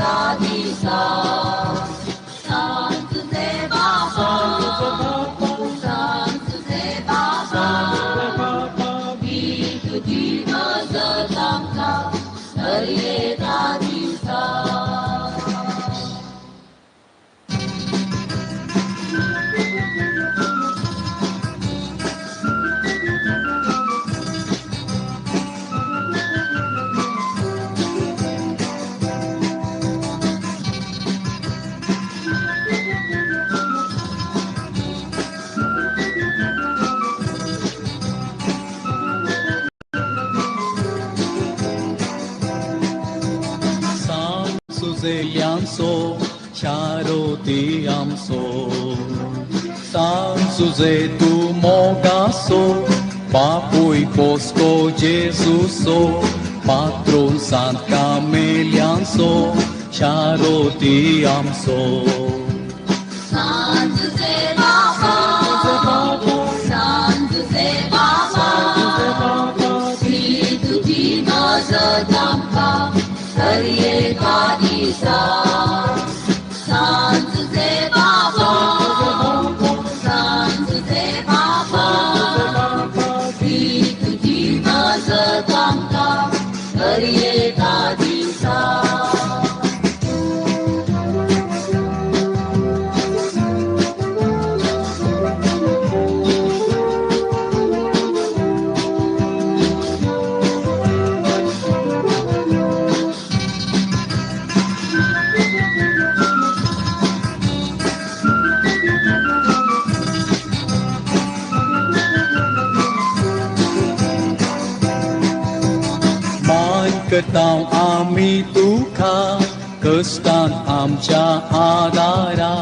एका दिसा. सांज तुजे बाबा, सांज तुजे बाबा, ही तुजी मजत आमकां दर एका दिसा. San Suzelianso, Charoti amso, San Suze tu mogaso, Papuy Bosco Jesuso, Patron San Camelianso, Charoti amso. San तुझे बाबा, सांज तुझे बाबा, ही तुजी मजत आमकां दर एका दिसा. सांज तुझे बाबा, सांज तुझे बाबा, ही तुजी मजत आमकां दर एका दिसा. करताव आमी तुका कश्टान आमच्या आदारा,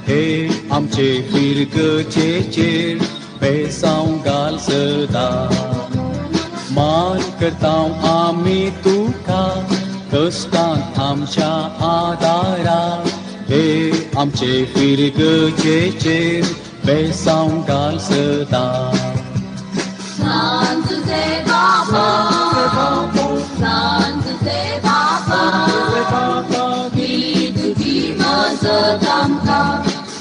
हे आमचे फिरगचेचेर बेसांव घाल सदा. मान करताव आमी तुका कश्टान आमच्या आदारा, हे आमचे फिरगचेचेर बेसांव घाल सदा. सांज तुझे बाबा, सांज तुझे बाबा, ही तुजी मजत आमकां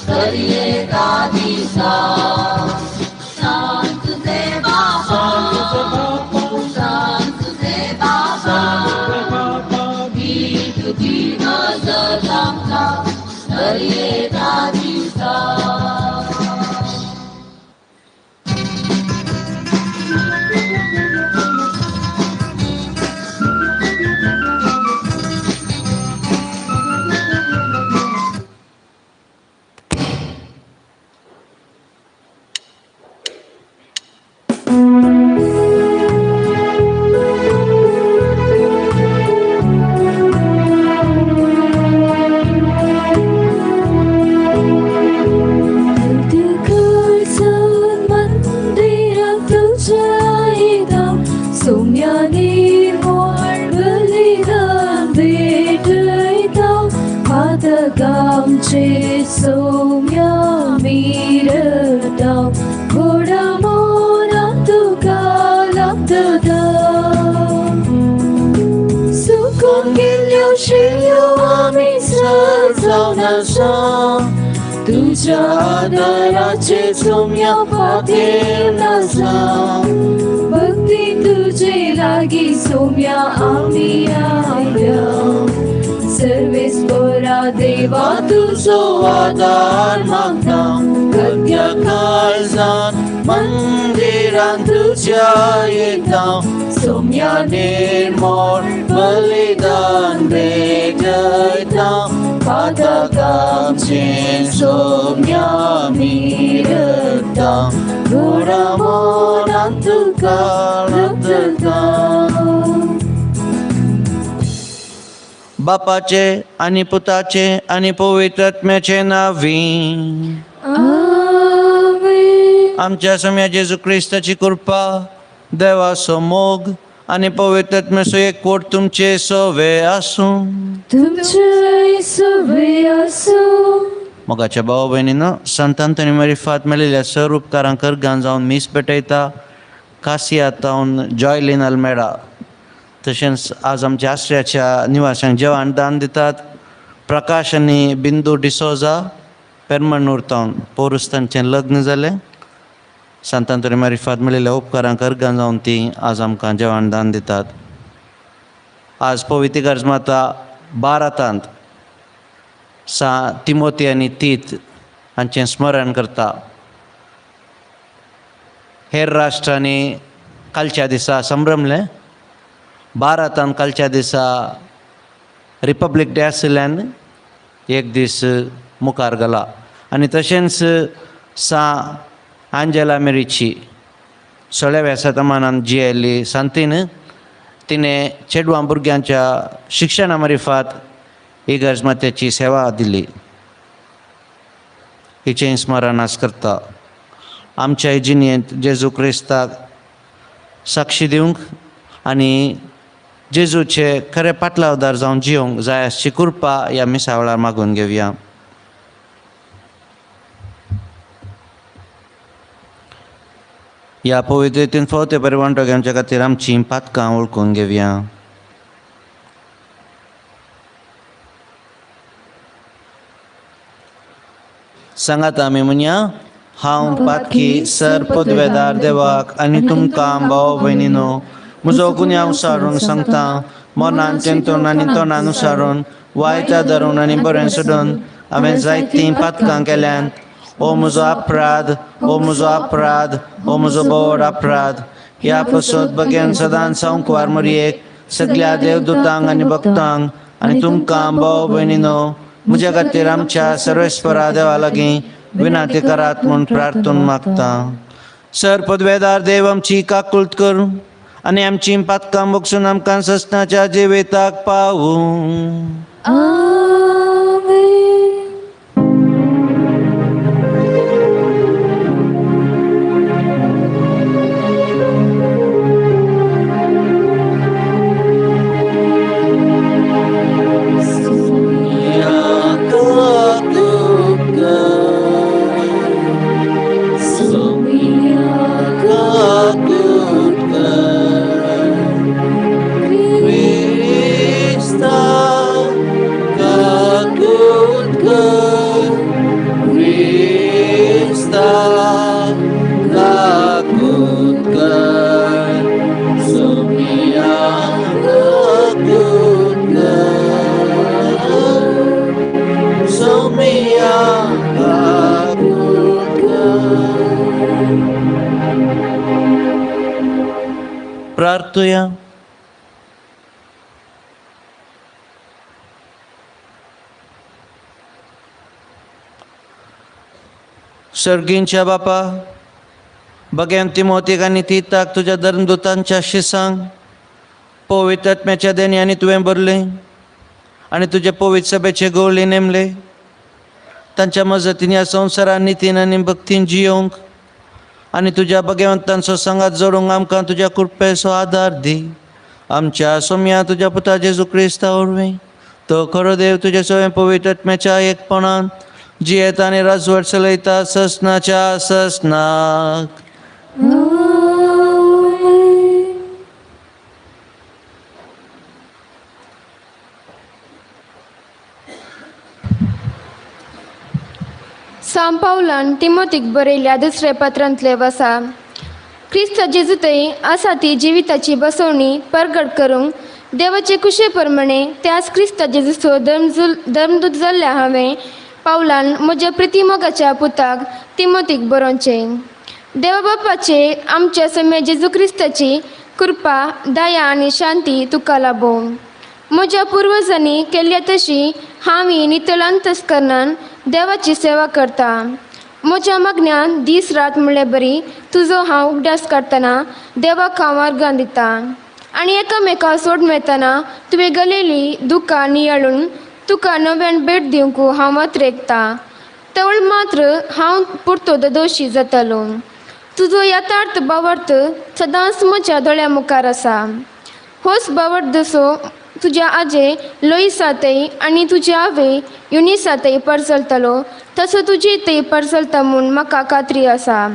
दर एका दिसा. सांज तुझे बाबा, सांज तुझे बाबा, ही तुजी मजत आमकां दर एका दिसा. सौम्या मिरता घोडा मोरा तुका लागता. सुकून गेल्ल्यो शेळयो आमी सजावन आसा, तुज्या आदाराचे सौम्या पातेवन आसा. भक्ती तुजे लागीं सौम्या आमी आयल्या, सर्वेस्परा देवा तुजो आदार मागता. गद्या काळजान मंदिरान तुज्या येता, सौम्या निर्मळ बलिदान भेटयता. पातकांचें सौम्या मिरता, गोडा मोनान तुका लागता. बापाचे आनी पुताचे आनी पवित्र आत्म्याचे नांवी. आमेन. आमच्या सोम्या जेजू क्रिस्ताची कृपा, देवाचो मोग आनी पवित्र आत्म्याचो एकवट तुमचे सवे आसूं. तुमचे सवे आसूं. मोगाच्या भाव भयणीनो, संत अंतोनी मरिफात मेळिल्ल्या सर उपकारांक करगान जावन मीस पेटयता. कासिया तावन जॉयलीन अल्मेडा, तशेंच आज आमच्या आश्रयाच्या निवाशांक जेवण दान दितात. प्रकाश आनी बिंदू डिसोजा पेरमणूर टावन पोरूस तांचें लग्न जालें. सांतांतोरी मारिफात मेळिल्ल्या उपकारांक अर्गां जावन ती आज आमकां जेवण दान दितात. आज पवित्र इगर्ज माता भारतांत सा तिमोती आनी तीत हांचें स्मरण करता. हेर राष्ट्रांनी कालच्या दिसा संभ्रमलें. भारतांत कालच्या दिसा रिपब्लीक डे आशिल्ल्यान एक दीस मुखार गेला. आनी तशेंच सा आंजेला मेरीची 16व्या शतमानांत जियेल्ली सांतीन तिणें चेडवां भुरग्यांच्या शिक्षणा मारिफात इगर्ज मातेची सेवा दिली. हिचें स्मरण आज करता. आमच्या जिणेंत जेजू क्रिस्ताक साक्षी दिवंक आनी जेजूचे खरे पाटलावदार जावन जिवंक जाय आसची कृपा ह्या मिसा वेळार मागून घेवया. ह्या पवित्रतेन फावते बरे वांटो घेवच्या खातीर आमचीं पातकां वळखून घेवया. सांगात आमी म्हणया, हांव पातकी सर पदवेदार देवाक आनी तुमकां भाव भयणीनो म्हजो गुन्यांव सारून सांगता. मनान चिंतून आनी तोंडान सारून वायटा धरून आनी बरें सोडून हांवें जायतीं पातकां केल्यांत. ओ म्हजो अपराध, ओ म्हजो अपराध, ओ म्हजो बोड अपराध. ह्या पसत बगेन सदांच संकवार मरयेक सगल्या देवदूतांक आनी भक्तांक आनी तुमकां भाव भयणीनो म्हज्या खातीर आमच्या सर्वेस्परा देवा लागीं विनंती करात म्हूण प्रार्थून मागता. सर पदवेदार देव आमची काकुळट करूं आनी आमची पातकां बगसून आमकां ससनाच्या जिविताक पावूं. प्रार्थुया. सर्गींच्या बापा, बगेन तिमोतीक आनी तिताक तुज्या धर्मदूतांच्या शिसांक पवित्र आत्म्याच्या देण्यांनी तुवें भरलें आनी तुजे पवित्र सभेचे गवळी नेमले. तांच्या मजतीन ह्या संवसारान नितीन आनी भक्तीन जियोवंक आनी तुज्या भगवंतांचो सांगात जोडूंक आमकां तुज्या कृपेचो आदार दी. आमच्या सोम्या तुज्या पुता जेजू क्रिस्ता वरवीं तो खरो देव तुज्या सगळ्या पवित्र आत्म्याच्या एकपणान जियेता आनी राजवट चलयता ससनाच्या ससनाक. सांत पावलान तिमोतीक बरयल्या दुसऱ्या पत्रांतले वसा क्रिस्त जेजूतय आसा ती जिविताची बसवणी परगट करूंक देवाचे कुशे प्रमाणे त्याच क्रिस्त जेजूचो धर्मदूत जाल्ल्या हांवें पावलान म्हज्या प्रितीमोगाच्या पुताक तिमोतीक बरोवचें. देवा बापाचे आमच्या सम्या जेजू क्रिस्ताची कृपा दया आनी शांती तुका लाबो. म्हज्या पुर्वजांनी केल्ल्या तशी हांव नितळ अंतस्करणान देवाची सेवा करता. म्हज्या मागण्यान दीस रात म्हणल्यार बरी तुजो हांव उगडास काडटना देवाक हांव अर्गां दिता आनी एकामेका सोडून वतना तुवें गलेली दुकां नियाळून तुका नव्यान भेट दिवंक हांव अत्रेकता. तवळ मात्र हांव पुरतो दोशी जातालो. तुजो यथार्थ भावार्थ सदांच म्हज्या दोळ्या मुखार आसा. होच भावार्थ जसो तुज्या आजे लोईसातय आनी तुज्या आवय युनिसातय परचलतलो तसो तुजे थंय परचलता म्हूण म्हाका खात्री आसा.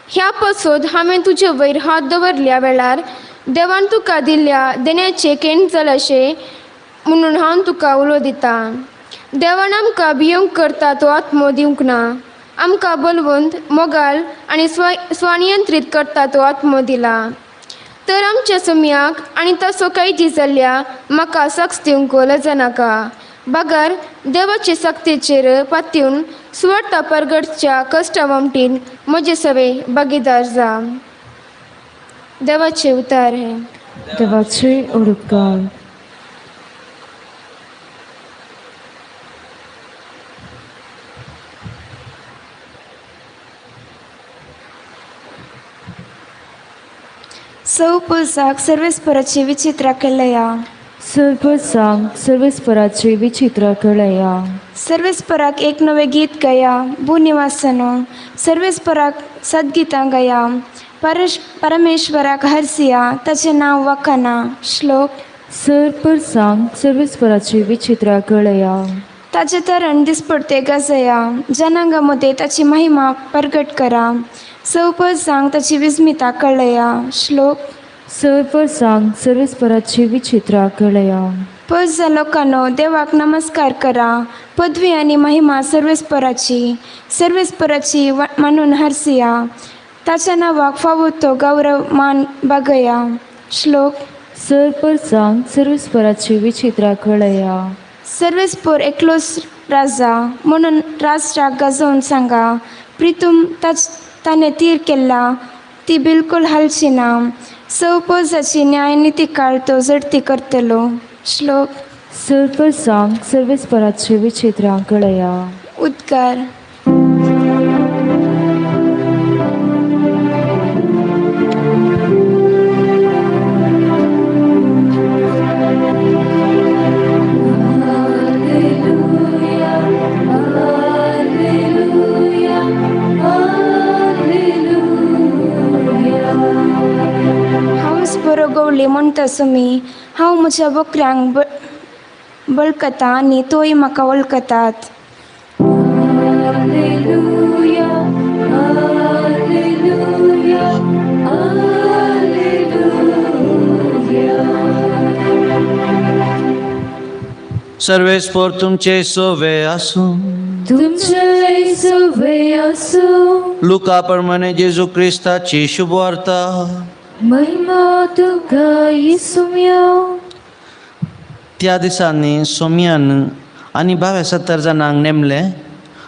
ह्या पासत हांवें तुजे वयर हात दवरल्या वेळार देवान तुका दिल्ल्या देण्याचें केण जालाशें म्हणून हांव तुका उलो दितां. देवान आमकां भियोंक करता तो आत्मो दिवंक ना, आमकां बलवंत मोगाल आनी स्वनियंत्रीत करता तो आत्मो दिला। तर आमच्या सुम्याक आनी तसो कैदी जाल्ल्या म्हाका सक्स दिवंक लजनाका, बगर देवाचे सक्तीचेर पातयेवन सुवार्ता परगटच्या कश्टा वामटीन म्हजे सवे भागीदार जा। देवाचे उतार हे। देवाचे उपकार। सौ पुलसाक सर्वेस्पराची विचित्रा केलया। सर्वसांग सर्वेस्पराची विचित्रा केलया। सर्वेस्पराक एक नवे गीत गया भूनिवासनो, सर्वेस्पराक सद्गीतां गया। परमेश्वराक हरसिया ताचें नांव वखना। श्लोक। सर्पसांग सर्वेस्पराची विचित्रा केलया। ताचें तरण दिसपडते गाजया, जनांगा मदें ताची महिमा परगट करा। सौपसांग ताची विस्मिता कळया। श्लोक। सर्वसांग सर्वेस्पराची विचित्रा केलया। पज लोकांनो देवाक नमस्कार करा, पदवी आनी महिमा सर्वेस्पराची, सर्वेस्पराची मानून हरसिया। ताच्या नांवाक फावो तो गौरव मान बागया। श्लोक। सर्वसांग सर्वेस्पराची विचित्रा केलया। सर्वेस्पर एकलोच राजा म्हणून राष्ट्राक गाजोवन सांगा। प्रितूम ताणें तीर केल्ला ती बिलकूल हालची ना। सौपजाची न्यायनिती काळ तो झडती करतलो। श्लोक। सर्वसांग सर्वेस्पराची विचित्रा केलया। उद्गार। बरो गवळी म्हणटा सुमी, हांव म्हज्या बकऱ्यांक बळकता आनी तोय म्हाका वळखतात। Hallelujah, hallelujah, hallelujah. सर्वेस्पर तुमचे सोवे आसूं। तुमचे सोवे आसूं। लुका प्रमाणे जेजू क्रिस्ताची शुभवार्ता। महिमा तुका येसुम्या। त्या दिसांनी सोम्यान आनी 72 जाणांक नेमले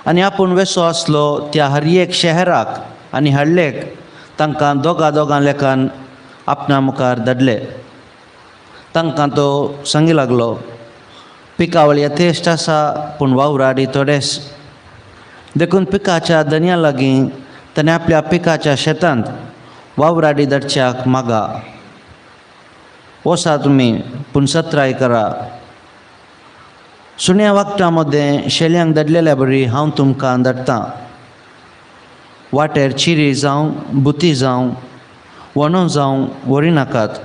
आनी आपूण वेसो आसलो त्या हर एक शहराक आनी हडलेक तांकां दोगा दोगां लेखान आपणा मुखार धाडले। तांकां तो सांगी लागलो, पिकावळ यथेश्ट आसा पूण वावराडी थोडेच, देखून पिकाच्या धनया लागीं ताणें आपल्या पिकाच्या शेतांत वावराडी धाडच्याक मागा। वसा तुमी पूण सत्राय करा। सुण्या वागटां मदें शेल्यांक धाडलेल्या बरी हांव तुमकां धाडटां। वाटेर चिरी जावं बुती जावं वणो जावं व्हरी नाकात।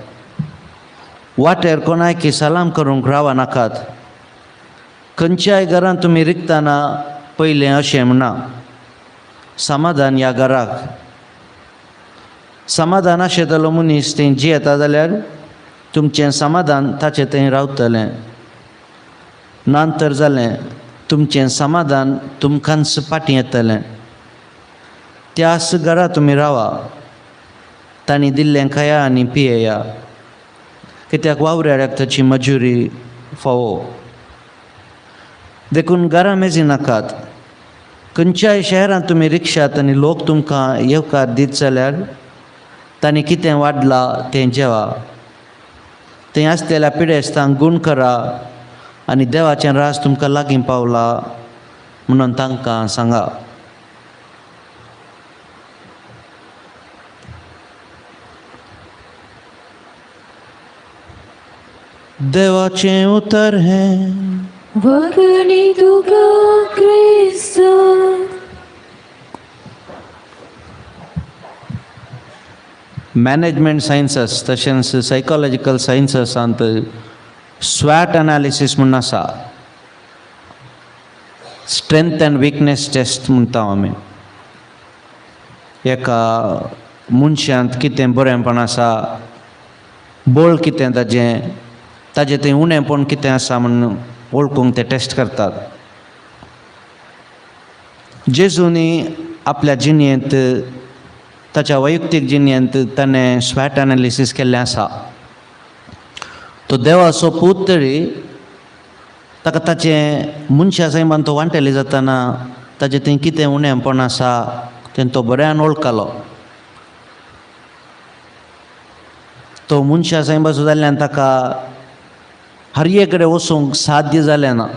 वाटेर कोणायकी सलाम करूंक रावा नाकात। खंयच्याय घरांत तुमी रिगतना पयलें अशें म्हणा, समाधान ह्या घराक। समाधान आशेतलो मनीस थंय जियेता जाल्यार तुमचें समाधान ताचें थंय रावतलें, ना तर जालें तुमचें समाधान तुमकांच फाटीं येतलें। त्याच घरा तुमी रावा, तांणी दिल्लें खाया आनी पियेया, कित्याक वावऱ्याक ताची मजुरी फावो। देखून घरां मेजी नाकात। खंयच्याय शहरांत तुमी रिक्षात आनी लोक तुमकां येवकार दीत जाल्यार तांणी कितें वाडलां तें जेवा। थंय आसलेल्या पिडेस्तांक गूण करा आनी देवाचें राज तुमकां लागीं पावला म्हणून तांकां सांगा। देवाचें उतर हें। वगणी तुका क्रिस्ता। मॅनेजमेंट सायन्सस तशेंच सायकोलॉजिकल सायन्ससांत स्वॅट एनालिसीस म्हूण आसा, स्ट्रेंथ अँड विकनेस टेस्ट म्हणटा आमी. एका मनशांत कितें बरेंपण आसा, बळ कितें ताजें, ताजें थंय उणेंपण कितें आसा म्हूण वळखूंक ते टेस्ट करतात. जेजूनी आपल्या जिणेंत, ताच्या वैयक्तीक जिणेंत ताणें स्वॅट एनालिसीस केल्लें आसा. तो देवाचो पूत तरी ताका ताचें मनशा सैमान तो वांटेली जाताना ताचें थंय कितें उणेंपण आसा तें तो बऱ्यान वळखलो. तो मनशा सैमाचो जाल्ल्यान ताका हर एक कडेन वचूंक साध्य जालें ना.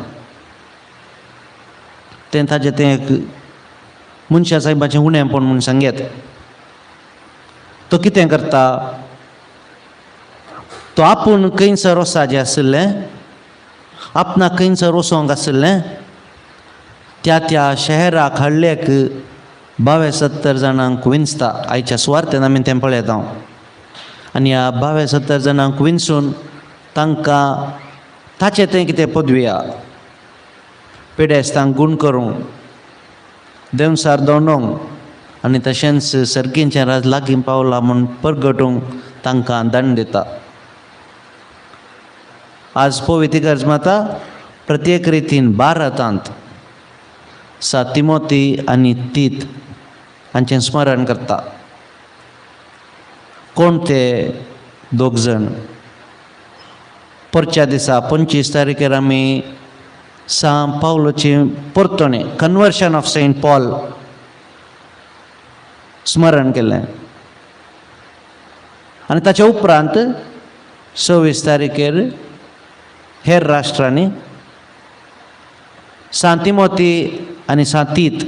तें ताचें तें एक मनशा सायबाचें उणेंपण म्हूण सांगयत. तो कितें करता, तो आपूण खंयसर वचपाचें आशिल्लें, आपणाक खंयसर वचोंक आशिल्लें त्या त्या शहराक हडलेक 72 जाणांक विंचता. आयच्या सुवार्तेन आमी तें पळयता. आनी ह्या 72 जाणांक विंचून तांकां ताचें तें कितें पदवी पिडेस्तांक गूण करूंक, देंवसार दवरूंक आनी तशेंच सर्गींचें राज लागीं पावलां म्हूण परगटूंक तांकां दंड दिता. आज पवित्र इगर्ज माता प्रत्येक रितीन भारतांत सा तिमोती आनी तीत हांचें स्मरण करता. कोण ते दोग जाण? परच्या दिसा 25 तारखेर आमी सां पावलोची परतणी, कन्वर्शन ऑफ सेंट पॉल स्मरण केलें. आनी ताच्या उपरांत 26 तारखेर हेर राष्ट्रांनी सां तिमोती आनी सां तीत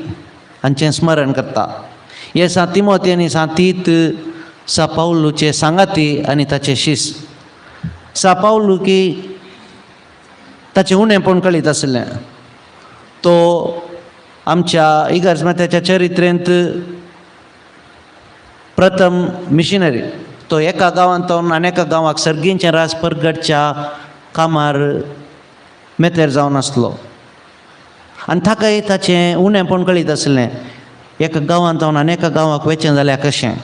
हांचें स्मरण करता. हे सां तिमोती आनी सां तीत सां पावलूचे सांगाती आनी ताचे शीस. सां पावलू की ताचें उणेंपण कळीत आशिल्लें. तो आमच्या इगर्ज मात्याच्या चरित्रेंत प्रथम मिशनरी. तो एका गांवांत आनी एका गांवाक सर्गींचें राज परगटच्या कामार मेतेर जावन आसलो. आनी ताकाय ताचें उणेंपण कळीत आशिल्लें. एका गांवांत आनी एका गांवाक वचें जाल्यार कशें,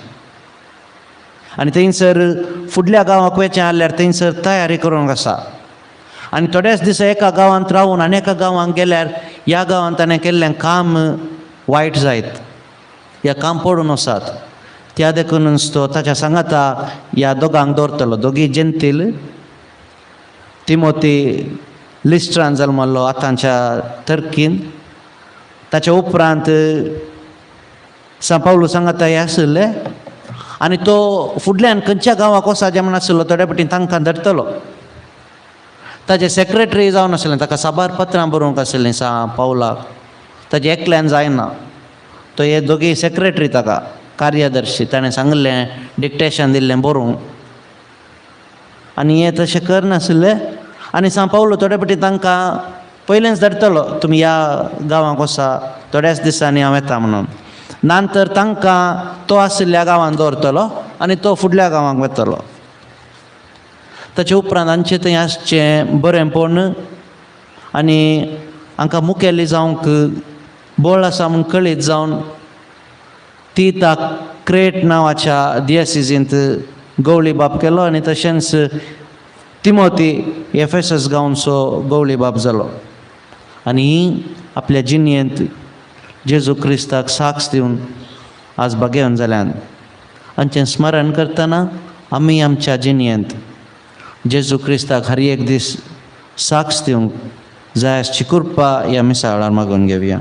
आनी थंयसर फुडल्या गांवाक वचें जाल्यार थंयसर तयारी करूंक आसा. आनी थोड्याच दीस एका गांवांत रावून आनी एका गांवांत गेल्यार ह्या गांवांत ताणें केल्लें काम वायट जायत, ह्या काम पडून वसात. त्या देखूनच तो ताच्या सांगाता ह्या दोगांक दवरतलो. दोगी जेंतील. तिमोती लिस्ट्रान जल्मल्लो आतांच्या टर्कीन. ताच्या उपरांत सां पावलू सांगाता हे आशिल्ले आनी तो फुडल्यान खंयच्या गांवाक वचपाचें म्हूण आशिल्लो थोड्या पटी तांकां धरतलो. ताजे सेक्रेटरी जावन आशिल्लें, ताका साबार पत्रां बरोवंक आशिल्लीं सां पावलाक. ताजें एकल्यान जायना, तो हे दोगी सेक्रेटरी ताका कार्यदर्शी ताणें सांगिल्लें, डिक्टेशन दिल्लें बरोवंक. आनी हे तशें करनाशिल्ले. आनी सां पावलो थोडे पटी तांकां पयलेंच धाडटलो, तुमी ह्या गांवाक वचा, थोड्याच दिसांनी हांव येता म्हणून. नंतर तांकां तो आशिल्ल्या गांवांत दवरतलो आनी तो फुडल्या गांवांक वतलो. ताचे उपरांत आमचें थंय आसचें बरेंपण आनी हांकां मुखेली जावंक बळ आसा म्हूण कळीत जावन तीताक क्रेट नांवाच्या दियसिजींत गवळी बाप केलो आनी तशेंच तिमोती एफेसस गांवचो गवळी बाप जालो. आनी आपल्या जिणेंत जेजू क्रिस्ताक साक्ष दिवन आज भाग्यवन जाल्यान. हांचें स्मरण करतना आमी आमच्या जिणेंत जेजू क्रिस्ताक हर एक दीस साक्ष दिवंक जाय आसची कृपा ह्या मिसाळार मागून घेवया.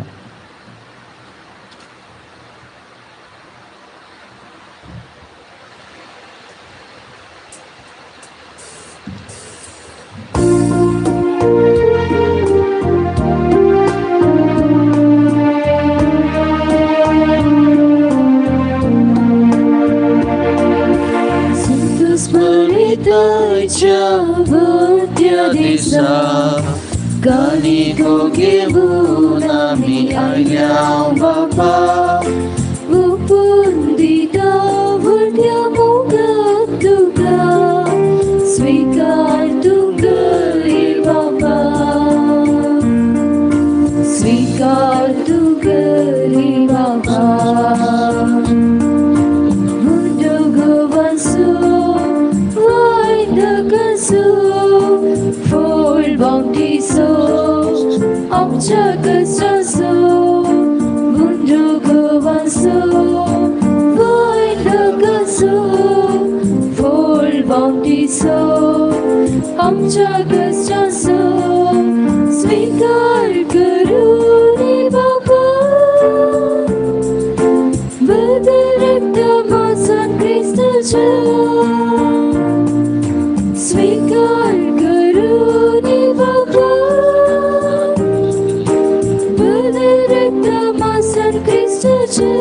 Full bounty so, वायट फूल बावटीचो आमच्या क्रिस्ताचो स्वीकार करून बाबा बदरक्त माझा क्रिस्ताचो स्वीकार करून बाबा बदरक्त माझा क्रिस्ताचो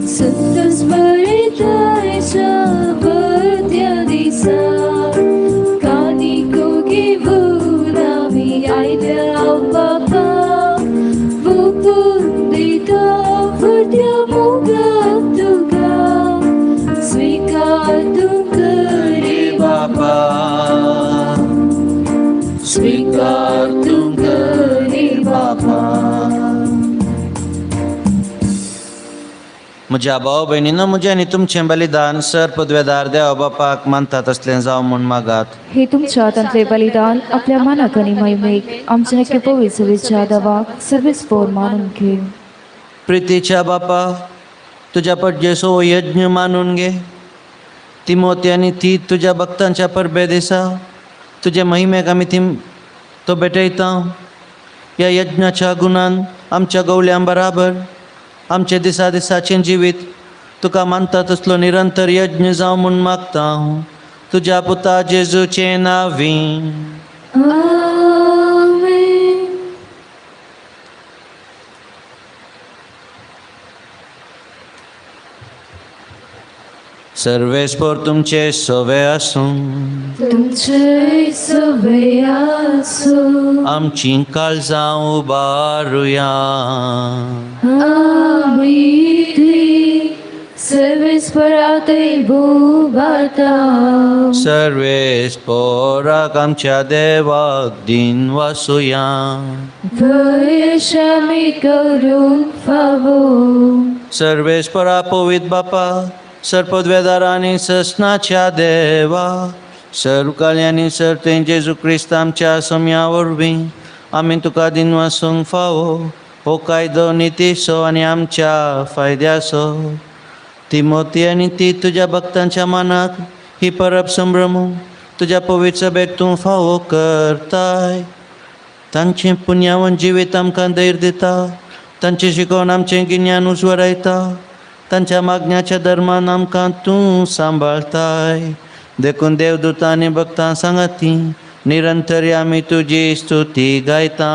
संत स्मरितायच्या बद्या दिसा कानिको घेऊन आमी आयल्या बाबा वोपून दिता व्हडल्या मोगाक तुका स्वीकार तूं कर रे बापा स्वीकार तूं कर रे बापा. म्हज्या भाव भयणीनो म्हजें आनी तुमचें बलिदान सर पदवेदार देवा बापाक मानतात तसलें जावं म्हूण मागात. हे तुमच्या हातांतलें बलिदान आपल्या मनाक आनी महिमेक आमच्या एके पवित्र विचार देवाक सर्वीस पोर मानून घे. प्रितीच्या बापा तुज्या पडजेसो यज्ञ मानून घे. तिमोती आनी ती तुज्या भक्तांच्या परबे दिसा तुजे महिमेक आमी ती तो भेटयता. ह्या यज्ञाच्या गुणान आमच्या गवल्यां बराबर आमचे दिसा दिसाचें जिवीत तुका मानता तसलो निरंतर यज्ञ जावं म्हूण मागता तुज्या पुता जेजूचें नांवी. आमेन. सर्वेस्पोर तुमचे सवे आसूं तुमचे सवे आसूं. आमची काळजां उबारुया. आमी ती सर्वेस्परातय उबारता. सर्वेस्पोराक आमच्या देवाक दिन वासुया. भयश आमी करूंक फावो. सर्वेस्परा पवित्र बापा सर्पद्वेदार आनी ससनाच्या देवा सर्व काल्यांनी सर तें जेजू क्रिस्त आमच्या सम्या वरवीं आमी तुका दिन वासूंक फावो हो कायदो नितीचो आनी आमच्या फायद्याचो. तिमोती आनी ती तुज्या भक्तांच्या मनाक ही परब संभ्रमू तुज्या पवित्र सभेक तूं फावो करताय. तांचें पुण्यावन जिवीत आमकां धैर्य दिता. तांचें शिकोवन आमचें गिन्यान उजवाडायता. तांच्या मागण्याच्या धर्मान आमकां तूं सांबाळताय. देखून देवदूतां आनी भक्तां सांगाती निरंतर आमी तुजी स्तुती गायता.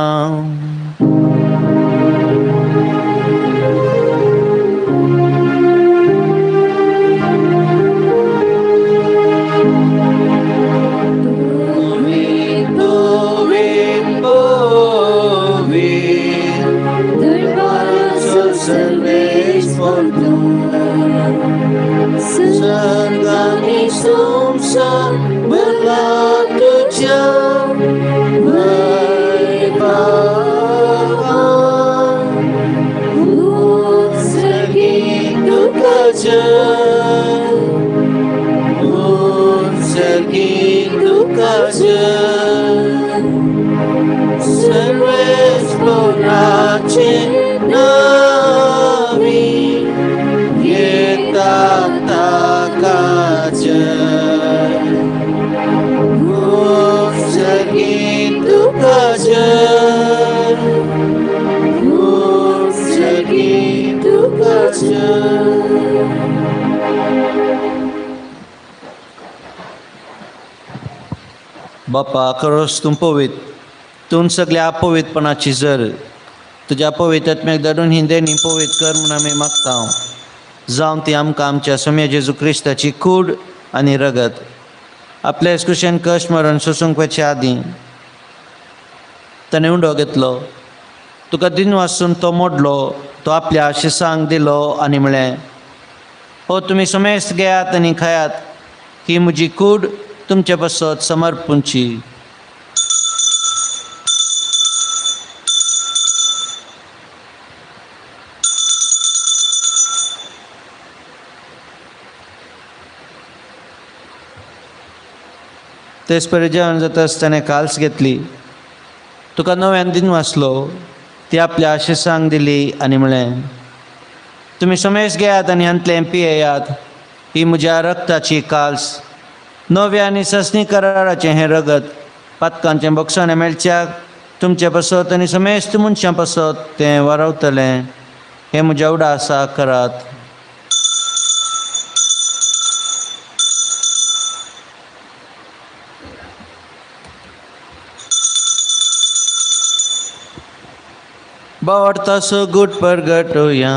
बापा खरोच तूं पवित्र, तूं सगल्या अपवित्रपणाची जर तुज्या पवित्र धाडून ही देणी पवित्र कर म्हूण आमी मागता. जावं ती आमकां आमच्या सम्या जेजू क्रिस्ताची कूड आनी रगत आपले कुशेन कश्ट मरण सोसूंक वचचे आदीं ताणें उंडो घेतलो, तुका दिन वासून तो मोडलो, तो आपल्या शिसांक दिलो आनी म्हळें, हो तुमी समेस्त घेयात आनी खायात, ही म्हजी कूड तुमचे पासत समर्पूंची. तेच परी जेवण जाता आसतना काल्स घेतली, तुका नव्यान दिन वाचलो ती आपल्या शिसांक दिली आनी म्हळें, तुमी समेस घेयात आनी हांतलें पियेयात. ही म्हज्या रक्ताची काल्स, नव्या आनी ससनी कराराचें हें रगत पातकांचें बोगसाणें मेळच्याक तुमचे पासत आनी समेस्त मनशां पासत तें वारवतलें. हें म्हज्या उडासा करात. बावडतासो गुट परगटोया.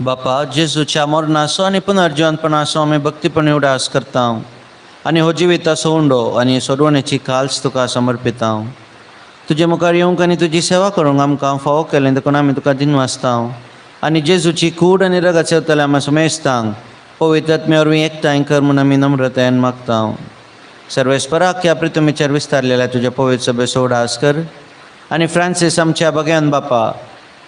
बापा, जेजूच्या मरणाचो आनी पुनर्जिवनपणाचो आमी भक्तीपणी उडास करता आनी हो जिविताचो उंडो आनी सोडवणेची काल्स तुका समर्पिता. तुजे मुखार येवंक आनी तुजी सेवा करूंक आमकां फावो केलें देखून आमी तुका दिनवासता आनी जेजूची कूड आनी रगत सेवतले आमी समेस्तांक पवित्र आत्म्या वरवीं एकठांय कर म्हूण आमी नम्रतायेन मागता. सर्वेस्पराक ह्या प्रितुमीचेर विस्तारलेल्या तुज्या पवित्र सभेचो उडास कर आनी फ्रांसीस आमच्या बग्यान बापा,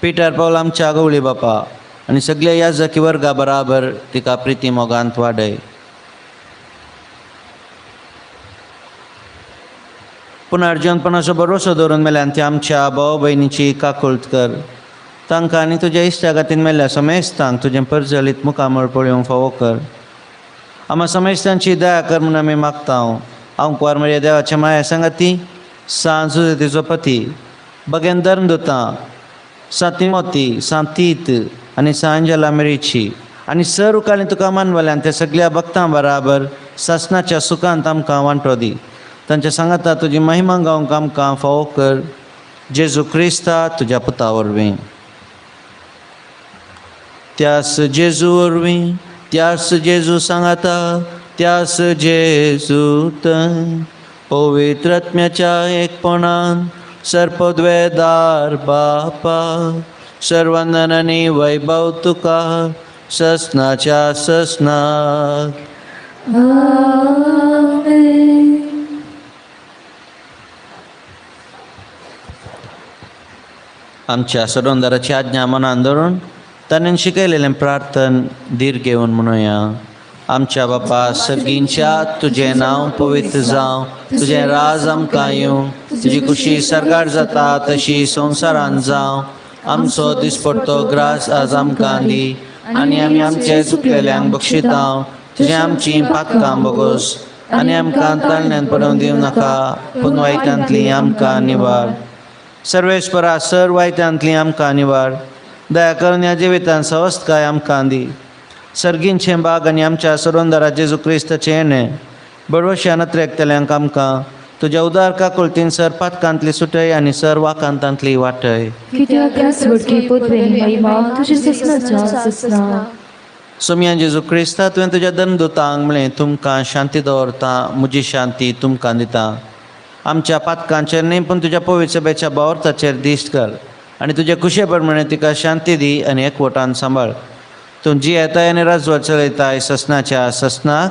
पिटर पावल आमच्या गवळी बापा आनी सगल्या याजकी वर्गा बराबर तिका प्रिती मोगांत वाडय. पुनर्जिवनपणाचो भरोसो दवरून मेल्यान ती आमच्या भाव भयणीची काकुळट कर. तांकां आनी तुज्या इश्टागातीन मेल्ल्या समेस्तांक तुजें परजलीत मुखामळ पळोवंक फावो कर. आमा समेस्तांची दया कर म्हूण आमी मागता. हांव कुंवार मरिया देवाच्या माया सांगाती, सांत सुजेतीचो पती, बगेन धर्मदुतां, सांत तिमोती, सांत तीत आनी सांत मेरीची आनी सर उकाली तुका मानवल्यान त्या सगळ्या भक्तां बराबर सासनाच्या सुखांत आमकां वांटो दी. तांच्या सांगाता तुजी महिमा गावंक आमकां फावो कर. जेजू क्रिस्ता तुज्या पुता वरवीं. त्यास जेजू वरवीं, त्यास जेजू सांगाता, त्यास जेजू पवित्र आत्म्याच्या एकपणान सर्पद्वेदार बापा, सर्वंदन आनी वैभव तुका ससनाच्या ससनाक. आमच्या सोडवणदाराची आज्ञा मनान धरून ताणें शिकयलेलें प्रार्थन धीर घेवन म्हणुया. आमच्या बापा सर्गींच्या, तुजें नांव पवित्र जावं, तुजें राज आमकां येवं, तुजी खुशी सर्गार जाता तशी संवसारांत जावं. आमचो दिसपडतो ग्रास आज आमकां दी आनी आमी आमचे चुकलेल्यांक बक्षिता, तुजें आमचीं पातकां बोगोस आनी आमकां ताळण्यान पडोवन दिवं नाका, पूण वायटांतली आमकां निवार. सर्वेस्परा सर वायटांतली आमकां निवार. दया करून ह्या जिवितान सवस्तकाय आमकां दी. सर्गींचें बाग आनी आमच्या सोडवणदारा जेजू क्रिस्ताचें येणें बडवश्या नत्रेकतल्यांक आमकां तुज्या उदार काकुळतीन सर पातकांतली सुटय आनी सर वाकांतांतली वाटय. सोमयान जेजू क्रिस्ता, तुवें तुज्या धर्मदुतांक म्हळें, तुमकां शांती दवरता, म्हजी शांती तुमकां दिता. आमच्या पातकांचेर न्ही पूण तुज्या पवित्र सभेच्या बावरताचेर दिश्ट कर आनी तुज्या कुशे प्रमाणे तिका शांती दी आनी एकवटान सांबाळ. तूं जियेताय आनी राजवट चलयताय ससनाच्या ससनाक.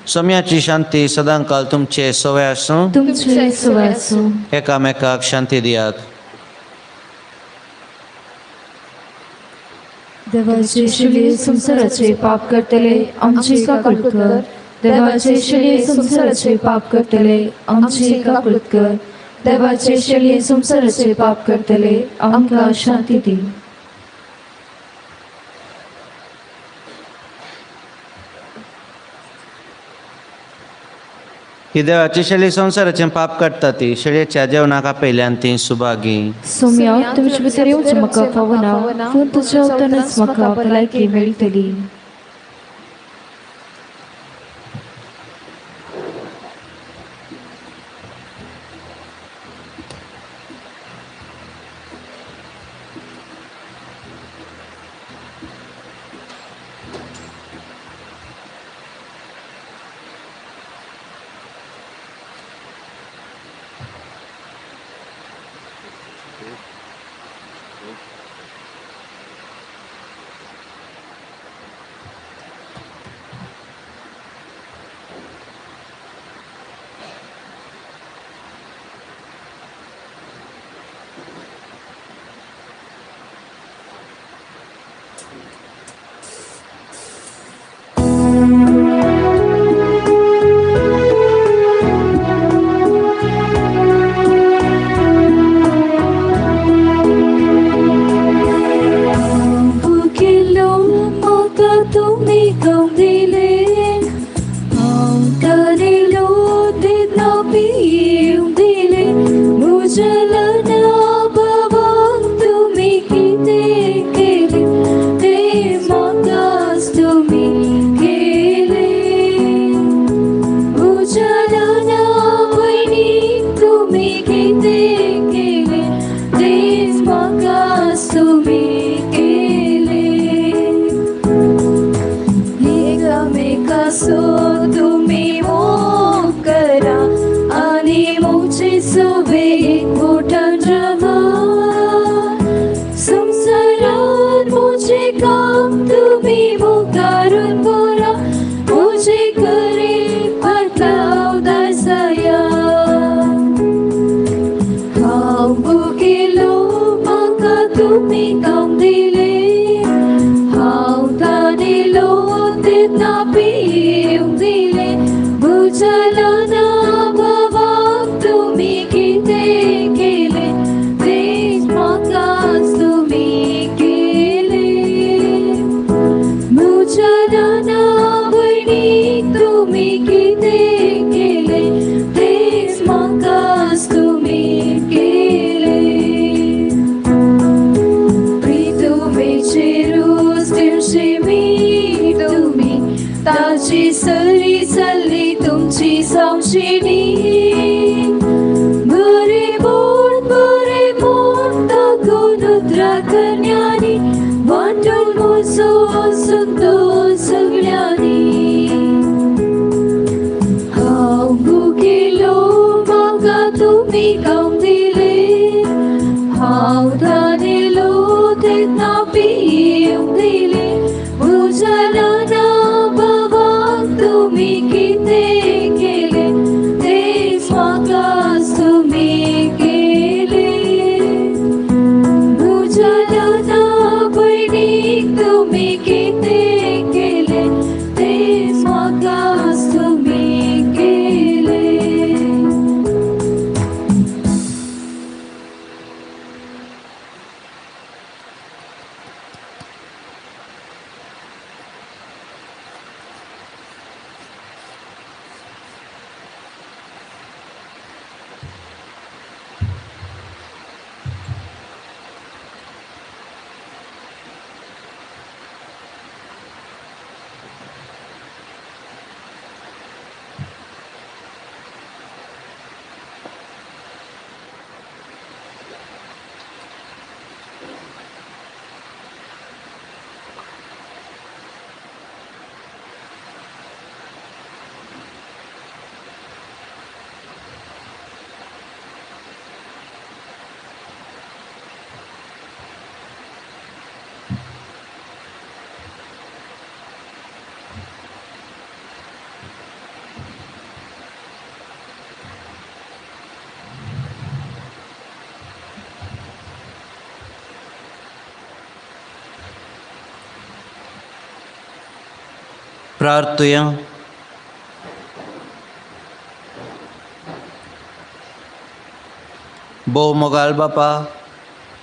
सोम्याची शांती सदांकाल तुमचे सवय आसूं. एकामेकाक शांती दियात. देवाचे शिले संवसाराचे पाप करतले आमची काकुळट कर. देवाचे शिले संवसाराचे पाप करतले आमची काकुळट कर. देवाचे शिले संवसाराचे पाप करतले आमकां शांती दी. ही देवाची शेळी संवसाराचें पाप काडटा ती शेळयेच्या जेवणाक आपयल्यान ती सुभागी. सोम्या, तुमचे भितर येवचें म्हाका फावना, पूण तुज्या वतानच म्हाका भलायकी मेळटली. प्रार्थुया. भोव मोगाल बापा,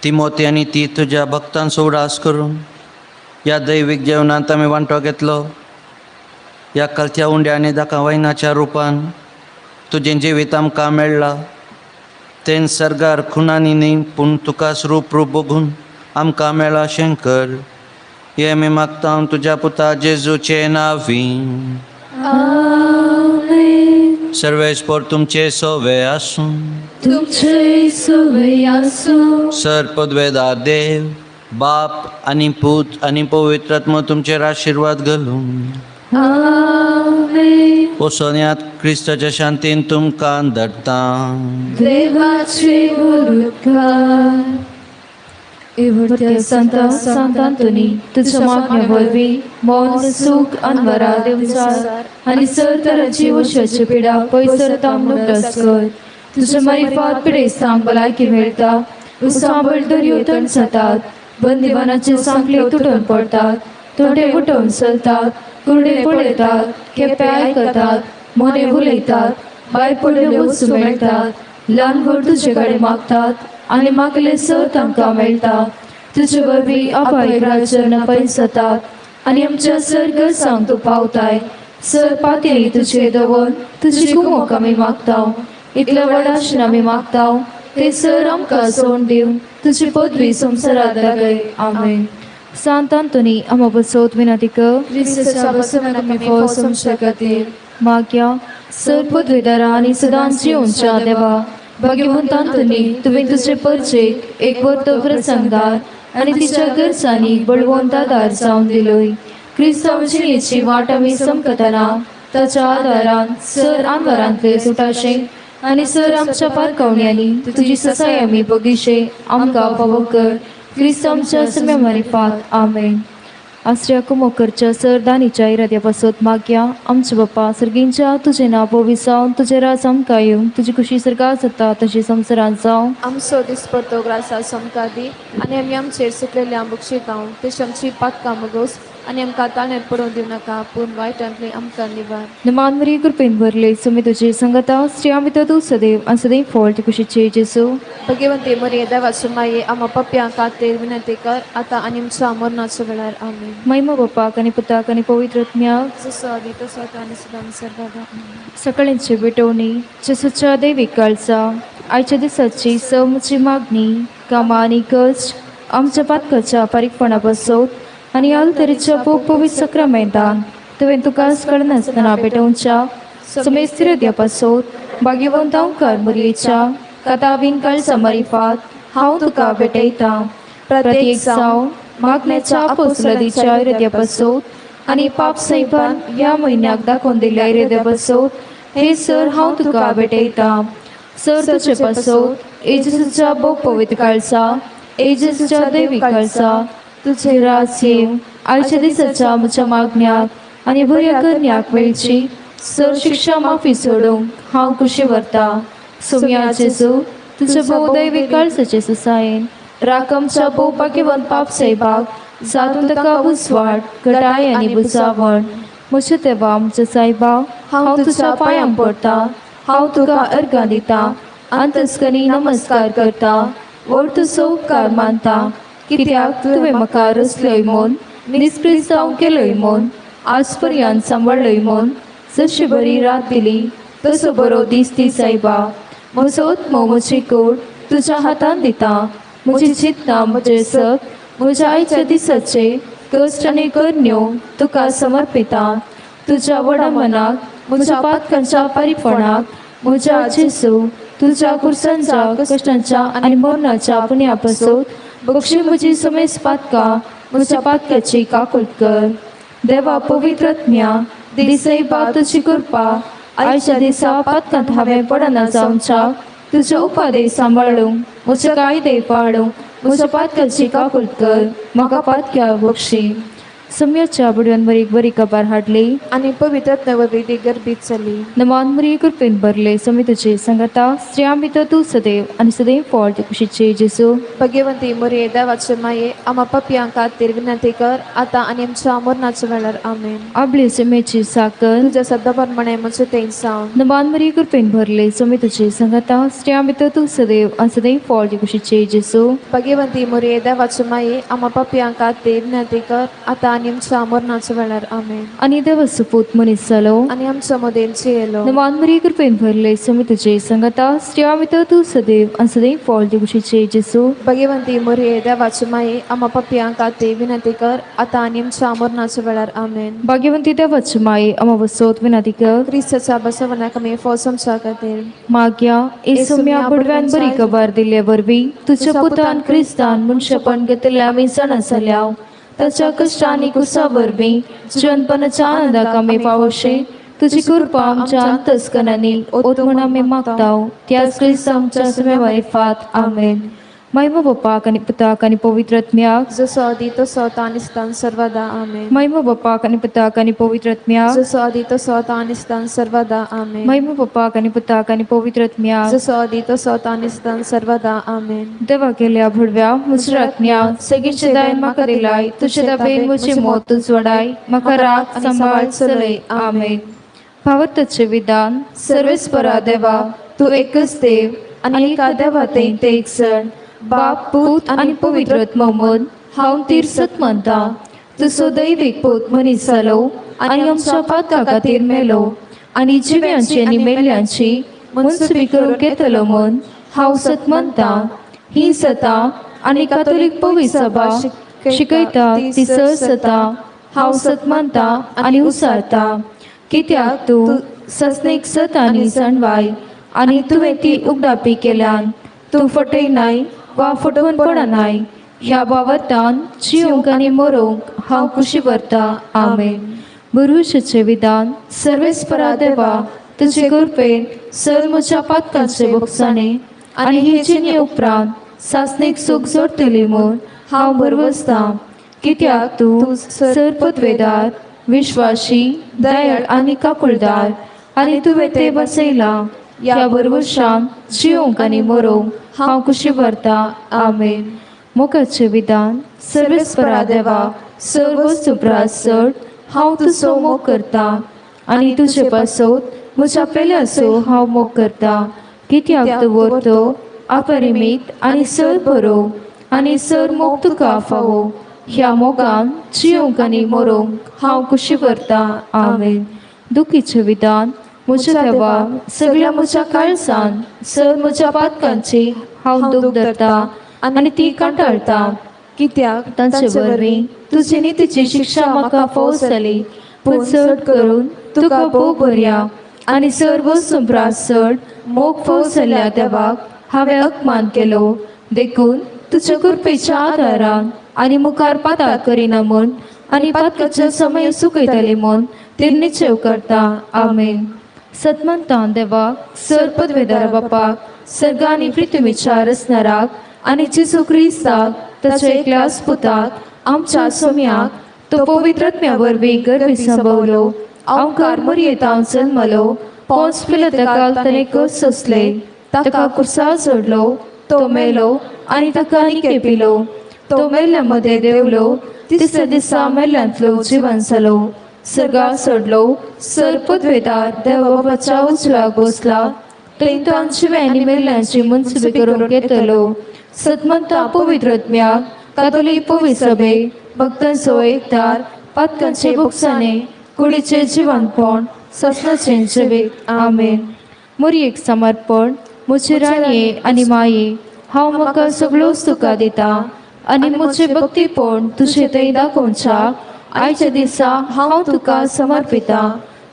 तिमोती आनी ती तुज्या भक्तांचो उडास करून ह्या दैवीक जेवणांत आमी वांटो घेतलो. ह्या कलत्या उंड्या आनी दाका वैनाच्या रुपान तुजें जिवीत आमकां मेळ्ळां. तें सर्गार खुणांनी न्ही पूण तुकाच रूप रूप बघून आमकां मेळ्ळां अशें कर. हें आमी मागता तुज्या पुता जेजूचे नांवी. सर्वेस्पोर तुमचे सोवे आसूं. तुमचे सोवे आसूं. सर पदवेदार देव बाप आनी पूत आनी पवित्र आत्मो तुमचेर आशिर्वाद घालूं. आमेन. वसोन्यात क्रिस्ताच्या शांतीन तुमकां धाडटा. देवाचे उलुपकार. इवडत्या संता सांत आंतोनी, तुज्या मागण्या वरवीं मौन सूख अनवरा देवचार आनी सर तरांची वशाची पिडा पयसरता म्हूण उगडास कर. तुज्या मारिफात पिडेस्तांक भलायकी मेळटा, उसांबळ दर्यो तणसतात, बंदिवानाचे सांखळे तुटून पडटात, तोंडे उठोवन चलतात, कुर्डे पळयतात, केपे आयकतात, मोने उलयतात, भायर पडलेल्यो वस्तू मेळटात, ल्हान व्हड तुजे कडेन मागतात आनी मागले सर तांकां मेळटा. तुजे वरवीं आपायक राज्य पैसतात आनी आमच्या सर गरजांक तूं पावताय. सर पातयेनी तुजे दवर तुजी कुमोक आमी मागता. इतल्या व्हड आमी मागता ते सर आमकां सोड दिवन तुजी पदवी संवसारात दाखय. आमेन. सांत आंतोनी आमा बसोत विनंती कर. क्रिस्ताच्या बसवणाक आमी फोव समच्या खातीर. माग्या सर पदवीदारा आनी सदांच जिवनच्या देवा भाग्यवंत आंतोनी, तुवें तुजे परचेक एक वर्तो प्रसंगदार आनी तिच्या गरजांनी बळवंत आदार जावन दिलोय. क्रिस्तांव जिणेची वाट आमी समकतना ताच्या आदारान सर आंगारांतले सुटाशे आनी सर आमच्या पारकावण्यांनी तुजी ससाय आमी बगीशे आमकां फावो कर. क्रिस्तांवच्या सम्या मारिफात. आमेन. आसऱ्या कुमोकरच्या सर दानीच्या इराद्या पासत मागया. आमच्या बाप्पा सर्गींच्या, तुजें नांव पवित्र जावन तुजें राज आमकां येवं, तुजी खुशी सर्गात जाता तशी संवसारांत जावं. आमचो दिसपडतो ग्रासा आमकां दी आनी आमी आमचेर सुकलेल्या बक्षितांव तशी आमची पातकां मुगोस आनी आमकां ताळ्यार पडोवन दिवं नाका, पूण वायटांतली आमकां निवार. नमान मरी, कृपेन भरले, सुमी तुजी संगता, स्त्रियां भितर तूं सदैव आनी सदैव फळ ते कुशीचे जेजू. भगवंती मरिये, देवाची माये, आमा पप्प्यां खातीर विनंती कर, आतां आनी आमच्या मरणाच्या वेळार. आमेन. महिमा बापाक आनी पुताक आनी पवित्र आत्म्याक, जसो आदी तसो आतां आनी सदां सर्वदा. आमेन. सकाळींची भेटवणी. जेजूच्या दैवीक काळजा, आयच्या दिसाची सवची मागणी, कामां आनी कश्ट आमच्या पातकाच्या फारीकपणा बसोत आनी आलतरीच्या पोप पवित्र सक्रामेंतान तुवें तुका कळनासतना पेटोवच्या समेस्त हृदया पासोत भाग्यवंत ओंकार मुरयेच्या कातावीन काळजा मारिफात हांव तुका भेटयतां. प्रत्येक जावं मागण्याच्या आपोसलदीच्या हृदया पासोत आनी पाप साहेबान ह्या म्हयन्याक दाखोवन दिल्ल्या हृदया पासोत हे सर हांव तुका भेटयतां. सर तुजे पासोत एजसूच्या भोव पवित्र काळजा, एजसूच्या दैवी काळजा, तुझे राज येवं, आयच्या दिसाच्या म्हज्या मागण्याक आनी बऱ्या करण्याक मेळची सर शिक्षा माफी सोडूंक हांव खुशी व्हरता. सोम्या जेजू, तुझ्या भोव दैवी काळजाचे सुसायेन राकमच्या भोव भाग्यवंत पाप साहेबाक जातून ताका उजवाड, घटाय आनी बुजावण. म्हज्या देवा, म्हज्या सायबा, हांव तुज्या पांयां पडटा, हांव तुका अर्गां दिता, अंतस्कनी नमस्कार करता, व्हड तुजो उपकार मानता, कित्याक तुवें म्हाका रचलोय म्हूण, निस्क्रिस्तांव केलोय म्हूण, आज पर्यंत सांबाळ्ळय म्हूण, जशी बरी रात दिली तसो बरो दीस दी सायबा. म्हजो आत्मो, म्हजी कूड तुज्या हातान दिता, म्हजी चिंतना, म्हजें सत, म्हज्या आयच्या दिसाचे कश्ट आनी करण्यो तुका समर्पिता. तुज्या व्हडा मनाक, म्हज्या पातकांच्या पारीपणाक, म्हज्या जेजू तुज्या कुर्सांच्या कश्टांच्या आनी मरणाच्या पुण्या पासून बक्षी म्हजी समेस पातकां, म्हज्या पातकाची काकूट कर. देवा पवित्र आत्म्या, दिसय बा तुजी कृपा आयच्या दिसा पातकांत हांवें पडना जावच्या तुजे उपादे सांबाळूंक, म्हजे कायदे पाळूंक, म्हज्या पातकाची काकूट कर, म्हाका पातक्या बक्षी. सम्याच्या बुडव्यान मरीक बरी खबर हाडली आनी पवित्र आत्म्या वरवीं ती गर्भीत जाली. नमान मरी, कृपेन भरले, समी तुझे संगता, स्त्रियां भितर तूं सदैव आनी सदैव फळ ते कुशीचे जेजू. भगवंती मरिये, देवाचे माये, आमा पप्प्यां खातीर विनंती कर, आतां आनी आमच्या मरणाच्या वेळार. आमेन. आपली समेची साकर. तुज्या सद्दा प्रमाणे म्हजें तें जावं. नमान मरी, कृपेन भरले, समी तुझे संगता, स्त्रियां भितर तूं सदैव आनी सदैव फळ ते कुशीचे जेजू. भगवंती मरिये, देवाचे माये, आमा पप्प्यां खातीर विनंती कर, आतां आनी आमच्या मरणाच्या वेळार. आमेन. आनी देवा सुपूत मनीस जालो आनी आमच्या मदें जियेलो. नमान मरी, कृपेन भरले, समी तुझे संगता, स्त्रियां भितर तूं सदैव आनी सदैव फळ ते कुशीचे जेजू. भगवंती मरिये, देवाचे माये, आमा पप्प्यां खातीर विनंती कर, आतां आनी आमच्या मरणाच्या वेळार. आमेन. भाग्यवंती देवाची माये, आमा बसोत विनंती कर. क्रिस्ताच्या बसवणाक आमी फोव आमच्या खातीर. माग्या. येसुम्या बुडव्यान बरी खबर दिल्ले वरवीं तुझ्या पुतान क्रिस्तान मनशेपण घेतिल्ल्या आमी जाणा जाल्या. ताच्या कश्टांनी कुसा वरवीं जिवनपणाच्या आनंदाक आमी पावोशे तुजी कृपा आमच्या अंतस्कनांनी ओत म्हूण आमी मागता, त्याच क्रिस्त आमच्या सुम्या मारिफात. आमेन. महिमा बापाक आनी पुताक आनी पवित्र आत्म्याक जसो आदी तसो आतां आनी सदां सर्वदा आमेन. महिमा बापाक आनी पुताक आनी पवित्र आत्म्याक जसो आदी तसो आतां आनी सदां सर्वदा आमेन. महिमा बापाक आनी पुताक आनी पवित्र आत्म्याक जसो आदी तसो आतां आनी सदां सर्वदा आमेन. देवा केल्या भुडव्या म्हज्या आत्म्या सगळीचे दायन म्हाका दिलाय तुजे दाबेन म्हजी मोत उजवाडाय म्हाका राख सांबाळ चलय आमेन. भावार्थाचें विधान. सर्वेस्परा देवा तूं एकच देव आनी एका देवा थंय ते एक सण बाप पूत आनी पवित्र आत्मो म्हूण हांव तीर्सत मानता. तुजो दैवीक पूत मनीस जालो आनी आमच्या पातका खातीर मेलो आनी जिव्यांची आनी मेल्ल्यांची मनसुबी करूंक येतलो म्हूण हांव सत मानता. ही सता आनी कातोलीक पवित्र सभा शिकयता ती सर सता हांव सत मानता आनी उसारता. कित्याक तूं ससनेक सत आनी सणवाय आनी तुवें ती उगडापी केल्यान तूं फटयनाय वा फटोवन पडनाय. ह्या बाबतान जिवंक आनी मरोंक हांव खुशी भरता आमेन. बरुशाचें विधान. सर्वेस्परा देवा तुजे कृपेन सर म्हज्या पातकांचे बोगसाणे आनी हे जिणे उपरांत सासणीक सूख जोडटली म्हूण हांव भरवसतां. कित्याक तूं सर पदवेदार विश्वाशी दयाळ आनी काकुळदार आनी तुवें तें बसयलां. ह्या भरवशान जिवंक आनी मरोंक हांव खुशी भरता आमेन. मोगाचें विधान. सर्वेस्परा देवा सर्व सुप्रास चड हांव तुजो मोग करता आनी तुजे पासत म्हज्या पेल्याचो हांव मोग करता. कित्याक तूं व्हरतो अपरिमीत आनी सर बरो आनी सर मोग तुका फावो. ह्या मोगान जिवंक आनी मरोंक हांव खुशी भरता आमेन. दुखीचें विधान. म्हज्या देवा सगळ्या म्हज्या काळजान सर म्हज्या पातकांची हांव दूख धरता आनी ती कंटाळटा. कित्याक तांचे वरवीं तुजी नितीची शिक्षा म्हाका फाव जाली पूण चड करून तुका भोव बरया आनी सर्व सुम्रास चड मोग फाव जाल्ल्या देवाक हांवें अपमान केलो. देखून तुज्या कृपेच्या आदारान आनी मुखार पाताक करिना म्हूण आनी पातकाचो समय सुकयतली म्हूण ते निश्चेव करता आमेन. सतमंतान देवाक सर पदवेदार बापाक सर्ग आनी पृथ्वीच्या रचणाराक आनी जेजू क्रिस्ताक ताच्या एकल्याच पुताक आमच्या सोम्याक तो पवित्र आत्म्या वरवीं गर्भी संभवलो अवकार मोरयेतांव जल्मलो पोंस पिलाताक ताणें कस सोंसले ताका कुर्सार जोडलो तो मेलो आनी ताका निके पिलो तो मेल्ल्या मदें देंवलो तिसऱ्या दिसा मेल्ल्यांतलो जिवन जालो सर्गार सोडलो सर पदवेदार देवा बापाच्या उजव्याक बसला थंय तो आमची आनी मेल्ल्यांची मनसुबी करूंक येतलो. सतमंता पवित्र आत्म्याक कातोलीक पवित्र सभे भक्तांचो एकदार पातकांचे बोगसाणे कुडीचें जिवनपण ससनाचें जिवीत आमेन. मोरयेक समर्पण. म्हजे राणये आनी माये हांव म्हाका सगळोच तुका दिता आनी म्हजें भक्तीपण तुजे थंय दाखोवच्या आयच्या दिसा हांव तुका समर्पिता.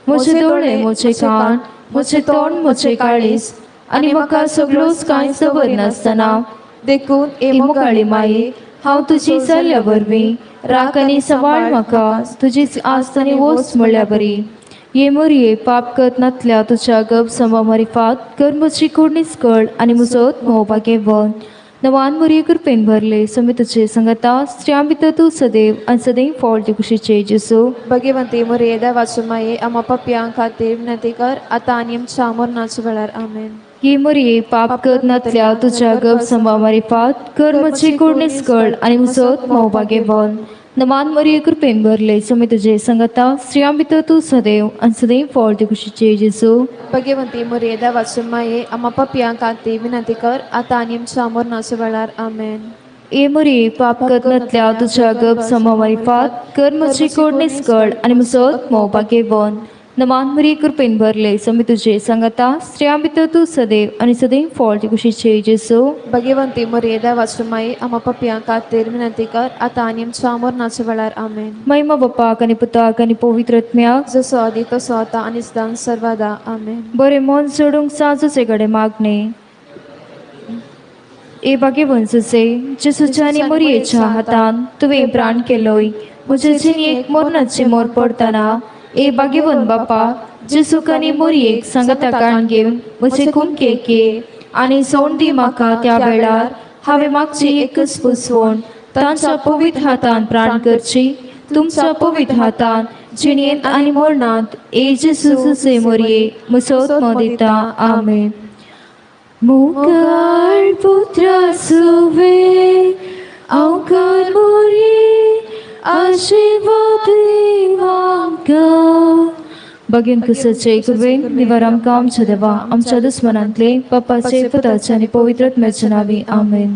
म्हजे दोळे म्हजे कान म्हजें तोंड म्हजें काळीज आनी म्हाका सगळोच कांयच दवरिनासतना देखून ए मोगाळी माये हांव तुजी जाल्ल्या वरवीं राख आनी सांबाळ म्हाका तुजी आस्त आनी वोस म्हणल्या बरी. ये मोरये पाप करत नातल्या तुज्या गब संबा मारिफात कर म्हजी कोडणीच कळ आनी म्हजो आत्मो भागेवन. नवान मोरये कृपेन भरले समी तुजे संगता स्त्रियां भितर तूं सदैव आनी सदैव फळ ते कुशीचे जेजू. भगवंती मोरये देवाचे माये आम्हा पापयां खातीर विनंती कर आतां आनी आमच्या मरणाच्या वेळार आमेन. ये मोरये पाप करत नातल्या तुज्या गब संबा मारिफात कर म्हजी कोडणीच कळ आनी म्हजो आत्मो भागेवन. नमान मोरये कृपेन भरले समी तुजे संगता स्त्रियां भितर तूं सदैव आनी सदैव फळ ते कुशीचे जेजू. भगवंती मोरये देवाचे माये आम्हा पापयां खातीर विनंती कर आतां आनी आमच्या मरणाच्या वेळार आमेन. ए मोरये पाप करत नातल्या तुज्या गब संबा मारिफात कर म्हजी कोडणीच कळ आनी म्हजो आत्मो भागेवन. नमान मोरये कृपेन भरले समी तुजे संगता स्त्रियां भितर तूं सदैव आनी सदैव फळ ते कुशीचे जेजू. भगवंती मोरये देवाचे माये आम्हा पापयां खातीर विनंती कर आतां आनी आमच्या मरणाच्या वेळार आमेन. महिमा बापाक आनी पुताक आनी पवित्र आत्म्याक जसो आदी तसो आतां आनी सदां सर्वदा आमेन. बरें मन सोडूंक साजूचे कडेन मागणें. ए भाग्यवंत जुजे जेजूच्या आनी मोरयेच्या हातान तुवें प्राण केलोय म्हजे जिणेक मरणाची मोर पडटना ए भाग्यवंत बापा जेजूक आनी मोरयेक सांगाता काण घेवन म्हजे कुमकेक ये आनी सोंड दी म्हाका त्या वेळार हांवें मागची एकच पुसवण तांच्या पवित्र हातान प्राण करची तुमच्या पवित्र हातान जिणेंत आनी मरणांत ए जेजू मोरये मुसोत दिता आमेन. मुखार पुत्रा सुवे अवकार मोरये आशिर्वाद देवांका. बगेन कुसचे कुर्वेन निवार आमकां आमच्या देवा आमच्या दुस्मनांतले पप्पाचे पुताचे आनी पवित्र आत्म्याच्या नांवी आमेन.